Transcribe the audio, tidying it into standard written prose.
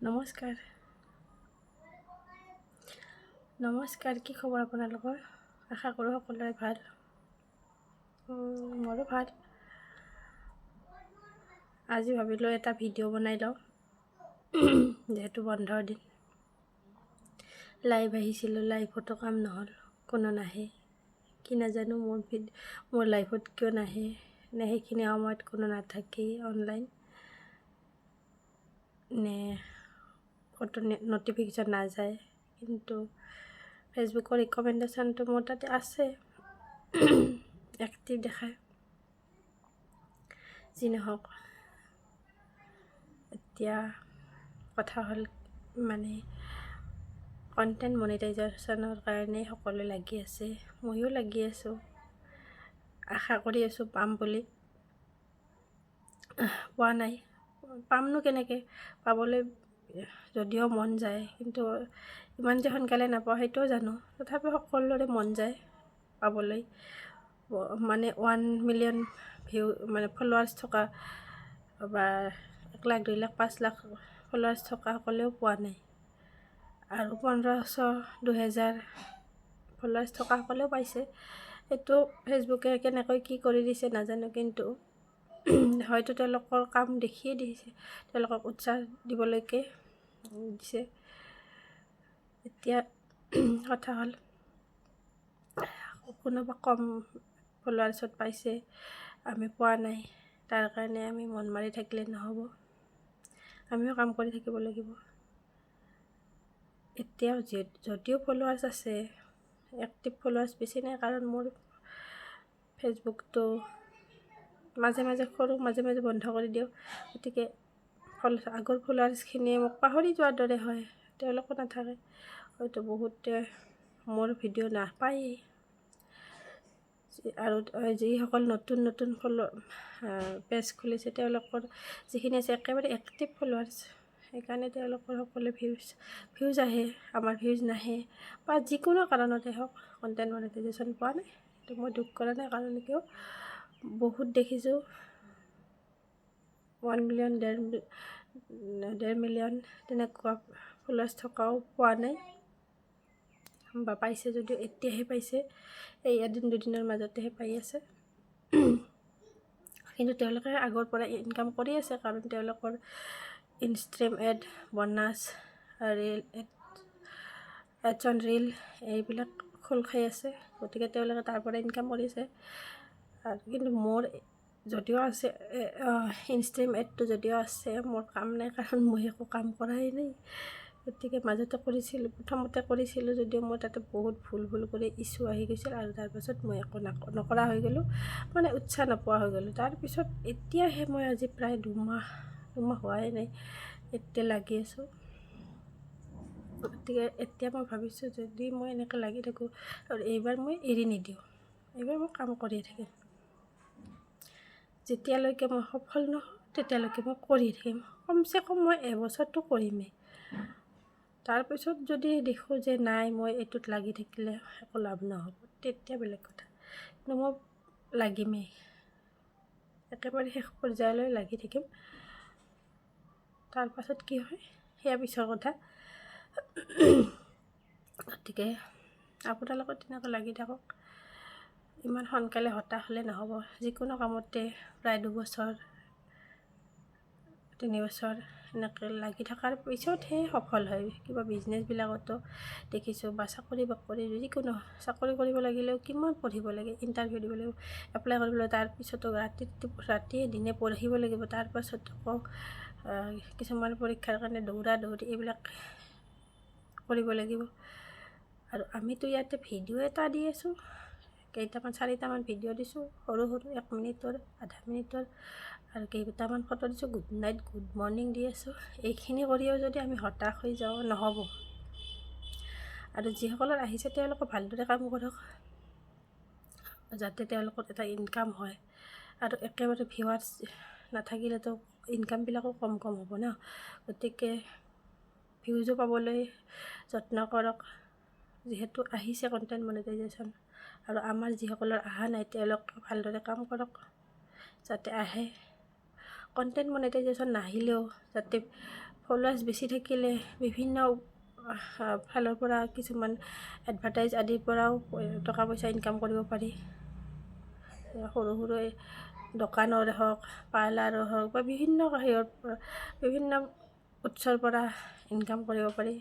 নমস্কাৰ, নমস্কাৰ। কি খবৰ আপোনালোকৰ? আশা কৰোঁ সকলোৰে ভাল। মোৰো ভাল। আজি ভাবিলোঁ এটা ভিডিঅ' বনাই লওঁ, যিহেতু বন্ধৰ দিন। লাইভ আহিছিলোঁ, লাইভতো কাম নহ'ল, কোনো নাহে। কি নাজানো, মোৰ লাইভত কিয় নাহে, নে সেইখিনি সময়ত কোনো নাথাকেই অনলাইন, নে ফটো ন'টিফিকেশ্যন নাযায়। কিন্তু ফেচবুকৰ ৰিকমেণ্ডেশ্যনটো মোৰ তাতে আছে, এক্টিভ দেখায়। যি নহওক, এতিয়া কথা হ'ল মানে কণ্টেণ্ট মনিটাইজেশ্যনৰ কাৰণে সকলোৱে লাগি আছে, ময়ো লাগি আছোঁ। আশা কৰি আছোঁ পাম বুলি। পোৱা নাই। পামনো কেনেকৈ? পাবলৈ যদিও মন যায়, কিন্তু ইমান যে সোনকালে নাপাওঁ সেইটোও জানো। তথাপিও সকলোৰে মন যায় পাবলৈ। মানে 1 মিলিয়ন ভিউ মানে ফলোৱাৰ্ছ থকা বা 1 লাখ, 2 লাখ, 5 লাখ ফলোৱাৰ্ছ থকা সকলেও পোৱা নাই আৰু 1500, 2000 ফলোৱাৰ্ছ থকাসকলেও পাইছে। সেইটো ফেচবুকে কেনেকৈ কি কৰি দিছে নাজানো, কিন্তু হয়তো তেওঁলোকৰ কাম দেখিয়ে দিছে, তেওঁলোকক উৎসাহ দিবলৈকে দিছে। এতিয়া কথা হ'ল, কোনোবা কম ফলোৱাৰ্ছত পাইছে, আমি পোৱা নাই, তাৰ কাৰণে আমি মন মাৰি থাকিলে নহ'ব। আমিও কাম কৰি থাকিব লাগিব। এতিয়াও যদিও ফলোৱাৰ্ছ আছে, এক্টিভ ফলোৱাৰ্ছ বেছি নাই, কাৰণ মোৰ ফেচবুকটো মাজে মাজে কৰোঁ, মাজে মাজে বন্ধ কৰি দিওঁ। গতিকে আগৰ ফলোৱাৰ্ছখিনিয়ে মোক পাহৰি যোৱাৰ দৰে হয়, তেওঁলোকো নাথাকে। হয়তো বহুতে মোৰ ভিডিঅ' নাপায়েই। আৰু যিসকল নতুন নতুন পেজ খুলিছে, তেওঁলোকৰ যিখিনি আছে একেবাৰে এক্টিভ ফলোৱাৰ্ছ, সেইকাৰণে তেওঁলোকৰ সকলো ভিউজ আহে, আমাৰ ভিউজ নাহে। বা যিকোনো কাৰণতে হওক, কণ্টেণ্ট মনিটাইজেশ্যন পোৱা নাই, সেইটো মই দুখ কৰা নাই। কাৰণ কিয়, বহুত দেখিছোঁ 1 মিলিয়ন, 1.5 মিলিয়ন তেনেকুৱা ফলোৱাৰ্ছ থকাও পোৱা নাই বা পাইছে যদিও এতিয়াহে পাইছে, এই এদিন দুদিনৰ মাজতেহে পাই আছে। কিন্তু তেওঁলোকে আগৰ পৰা ইনকাম কৰি আছে, কাৰণ তেওঁলোকৰ in-stream ad, bonus, reel ad, ads on reel এইবিলাক খোল খাই আছে। গতিকে তেওঁলোকে তাৰ পৰা ইনকাম কৰিছে। আৰু কিন্তু মোৰ যদিও আছে, ইনষ্ট্ৰীম এডটো যদিও আছে, মোৰ কাম নাই, কাৰণ মই একো কাম কৰাই নাই। গতিকে মাজতে কৰিছিলোঁ, প্ৰথমতে কৰিছিলোঁ যদিও মই তাতে বহুত ভুল ভুল কৰি ইছ্যু আহি গৈছিল আৰু তাৰপাছত মই একো নকৰা হৈ গ'লোঁ, মানে উৎসাহ নোপোৱা হৈ গ'লোঁ। তাৰপিছত এতিয়াহে মই আজি প্ৰায় 2 মাহ, 2 মাহ হোৱাই নাই, এতিয়া লাগি আছোঁ। গতিকে এতিয়া মই ভাবিছোঁ, যদি মই এনেকৈ লাগি থাকোঁ আৰু এইবাৰ মই এৰি নিদিওঁ, এইবাৰ মই কাম কৰিয়ে থাকিম। যেতিয়ালৈকে মই সফল নহওঁ, তেতিয়ালৈকে মই কৰিয়ে থাকিম। কমচে কম মই এবছৰটো কৰিমেই। তাৰপিছত যদি দেখোঁ যে নাই, মই এইটোত লাগি থাকিলে একো লাভ নহ'ব, তেতিয়া বেলেগ কথা। কিন্তু মই লাগিমেই, একেবাৰে শেষ পৰ্যায়লৈ লাগি থাকিম। তাৰপাছত কি হয় সেয়া পিছৰ কথা। গতিকে আপোনালোকে তেনেকৈ লাগি থাকক। ইমান সোনকালে হতাশ হ'লে নহ'ব। যিকোনো কামতে প্ৰায় 2 বছৰ, 3 বছৰ এনেকৈ লাগি থকাৰ পিছতহে সফল হয়। কিবা বিজনেছবিলাকতো দেখিছোঁ বা চাকৰি বাকৰি, যিকোনো চাকৰি কৰিব লাগিলেও কিমান পঢ়িব লাগে, ইণ্টাৰভিউ দিব লাগিব, এপ্লাই কৰিব লাগিব, তাৰপিছতো ৰাতিয়ে দিনে পঢ়িব লাগিব। তাৰপাছত আকৌ কিছুমান পৰীক্ষাৰ কাৰণে দৌৰা দৌৰি এইবিলাক কৰিব লাগিব। আৰু আমিতো ইয়াতে ভিডিঅ' এটা দি আছোঁ, কেইটামান, চাৰিটামান ভিডিঅ' দিছোঁ, সৰু সৰু 1 মিনিটৰ, আধা মিনিটৰ আৰু কেইটামান ফটো দিছোঁ, গুড নাইট, গুড মৰ্ণিং দি আছোঁ। এইখিনি কৰিও যদি আমি হতাশ হৈ যাওঁ, নহ'ব। আৰু যিসকলৰ আহিছে, তেওঁলোকে ভালদৰে কাম কৰক, যাতে তেওঁলোকৰ এটা ইনকাম হয়। আৰু একেবাৰে ভিউৱাৰ্ছ নাথাকিলেতো ইনকামবিলাকো কম কম হ'ব ন? গতিকে ভিউজো পাবলৈ যত্ন কৰক, যিহেতু আহিছে কণ্টেণ্ট মনিটাইজেশ্যন। আৰু আমাৰ যিসকলৰ অহা নাই, তেওঁলোকে ভালদৰে কাম কৰক যাতে আহে। কণ্টেণ্ট মনিটাইজেশ্যন নাহিলেও যাতে ফলোৱাৰ্ছ বেছি থাকিলে বিভিন্ন ফালৰ পৰা, কিছুমান এডভাৰটাইজ আদিৰ পৰাও টকা পইচা ইনকাম কৰিব পাৰি। সৰু সৰু দোকানৰ হওক, পাৰ্লাৰৰ হওক বা বিভিন্ন হেৰিয়ৰ পৰা, বিভিন্ন উৎসৰ পৰা ইনকাম কৰিব পাৰি।